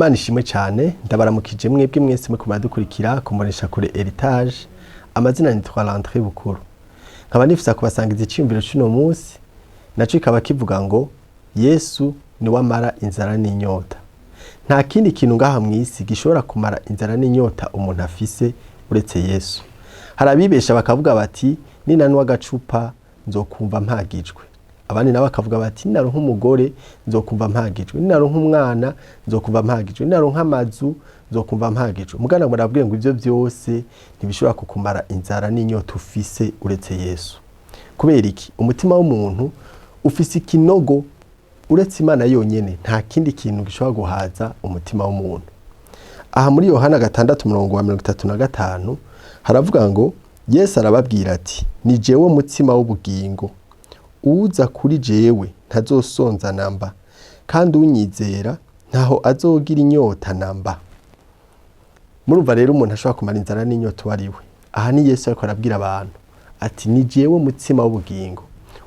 Imana ishimwe cyane. Ndabaramukije mwebwe mwese mwe muradukurikira kumbonesha kure Heritage. Amazina nitwa Landry Bukuru, nkaba nifuza kubasangiza iciyumviro c'uno munsi, naco kikaba kivuga ngo Yesu niwe amara inzara n'inyota. Nta kindi kintu ngaha mw'isi gishobora kumara inzara n'inyota umuntu afise uretse Yesu. Hari abibesha bakavuga bati: "Ninanywa agacupa nzokumva mpagijwe." Abandi nabo bakavuga bati: "Ninaronka umugore nzokumva mpagijwe, ninaronka umwana nzokumva mpagijwe, ninaronka amazu nzokumva mpagijwe." Mugana murabwiye ngo ivyo byose ntibishobora kukumara inzara n'inyota ufise uretse Yesu. Kubera iki? Umutima w'umuntu ufise ikinogo. Uretse Imana yonyene, nta kindi kintu gishobora guhaza umutima w'umuntu. Aha muri Yohana 6 umurongo wa 35 haravuga ngo: "Yesu arababwira ati: 'Ni jewe mutsima w'ubugingo. Uza kuri jewe ntazosonza namba, kandi unyizera ntaho azogira inyota namba.'" Murumva rero, umuntu ashobora kumara inzara n'inyota uwo ari we aha ni Yesu. Ariko arabwira abantu ati: "Ni jewe mutsima w'ubugingo.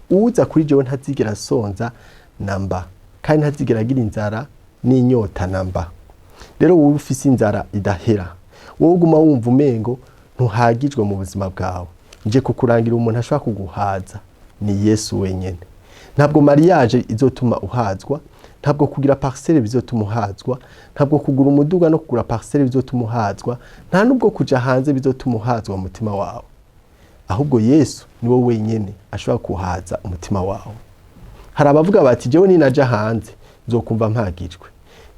Uza kuri jewe ntazigera asonza namba, kandi ntazigera agira inzara n'inyota namba." Rero wowe ufise inzara idahera, wowe uguma wumva umengo ntuhagijwe mu buzima bwawe, nje kukurangira umuntu ashobora kuguhaza, ni Yesu wenyene. Ntabwo mariage izotuma uhazwa, ntabwo kugira parcelle bizotuma uhazwa, ntabwo kugura umuduga no kugura parcelle bizotuma uhazwa, nta nubwo kuja hanze bizotuma uhazwa mu mutima wawe. Ahubwo Yesu niwe wenyene ashobora kuhaza umutima wawe. Hari abavuga bati: "Jewe ninaja hanze nzokumva mpagijwe."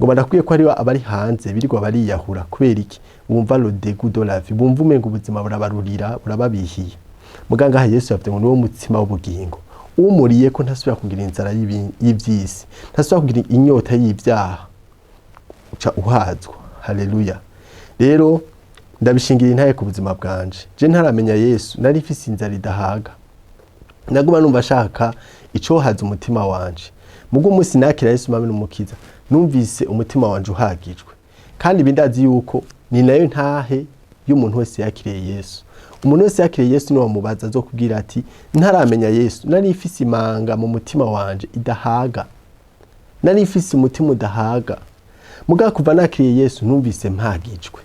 Ngo ndakwiye ko hariho abari hanze birirwa bariyahura. Kubera iki? Bumva le dégoût de la vie, bumva umengo ubuzima burabarurira, burababihiye. Muganga aha Yesu yavuze ngo niwo mutsima w'ubugingo. Umuriye ko ntasubira kugira inzara y'ivyisi, ntasubira kugira inyota y'ivyaha, uca uhazwa. Haleluya! Rero ndabishingira intaye ku buzima bwanje. Je ntaramenya Yesu, nari mfise inzara idahaga, naguma numva ashaka icohaza umutima wanje. Mugo umunsi nakira Yesu Mwami n'Umukiza, numvise umutima wanje uhagijwe. Kandi ibi ndazi yuko ni nayo ntahe y'umuntu wese yakiriye Yesu. Umuntu wese yakiriye Yesu, niwe wamubaza azokubwira ati: "Ntaramenya Yesu, nari mfise imanga mu mutima wanje idahaga, nari mfise umutima udahaga. Mugabo kuva nakiriye Yesu, numvise mpagijwe."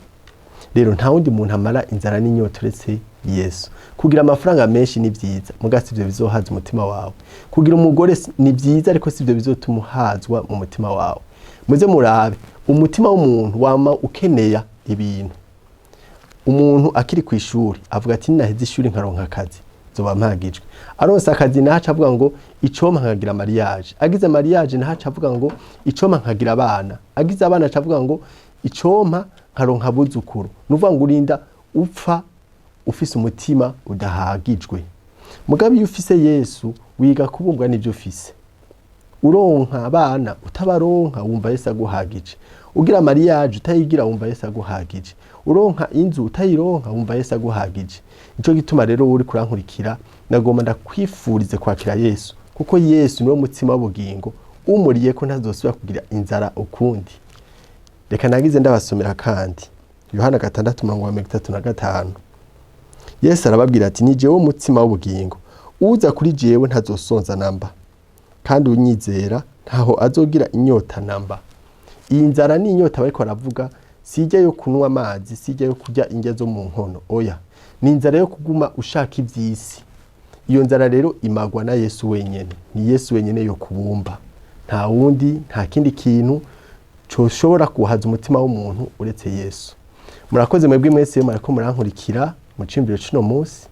Rero nta wundi muntu amara inzara n'inyota uretse Yesu. Kugira amafaranga menshi ni byiza, muga sivyo bizohaza umutima wawe. Kugira umugore ni byiza, ariko sivyo bizotuma uhazwa mu mutima wawe. Muze murabe, umutima w'umuntu wama ukeneya ibintu. Umuntu akiri ku ishuri avuga ati: "Ninaheze ishuri nkaronka akazi, nzoba mpagijwe." Aronse akazi naho aca avuga ngo: "Icompa nkagira mariage." Agize mariage naho aca avuga ngo: "Icompa nkagira abana." Agize abana aca avuga ngo: "Icompa nkaronka abuzukuru." Nuvuga ngo urinda upfa ufise umutima udahagijwe. Mugabo iyo ufise Yesu, wiga kubumbwa n'ivyo ufise. Uronka abana, utabaronka, wumva Yesu aguhagije. Ugira mariage, utayigira, wumva Yesu aguhagije. Uronka inzu, utayironka, wumva Yesu aguhagije. Nico gituma rero uri kurankurikira, nagomba ndakwifurize kwakira Yesu, kuko Yesu niwe mutsima w'ubugingo. Umuriye ko ntazosubira kugira inzara ukundi. Reka nagize ndabasomera kandi Yohana 6 umurongo wa 35. Yesu arababwira ati: "Ni jewe mutsima w'ubugingo. Uza kuri jewe ntazosonza namba, kandi unyizera ntaho azogira inyota namba." Iyi nzara n'inyota bariko baravuga sijya yo kunywa amazi, sijya yo kurya indya zo mu nkono, oya, ni inzara yo kuguma ushaka ivy'isi. Iyo nzara rero imagwa na Yesu wenyene. Ni Yesu wenyene yo kubumba, nta wundi, nta kindi kintu coshobora guhaza umutima w'umuntu uretse Yesu. Murakoze mwebwe mwese murako murankurikira mu ciyumviro c'uno munsi.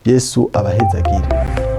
Yesu abahezagire.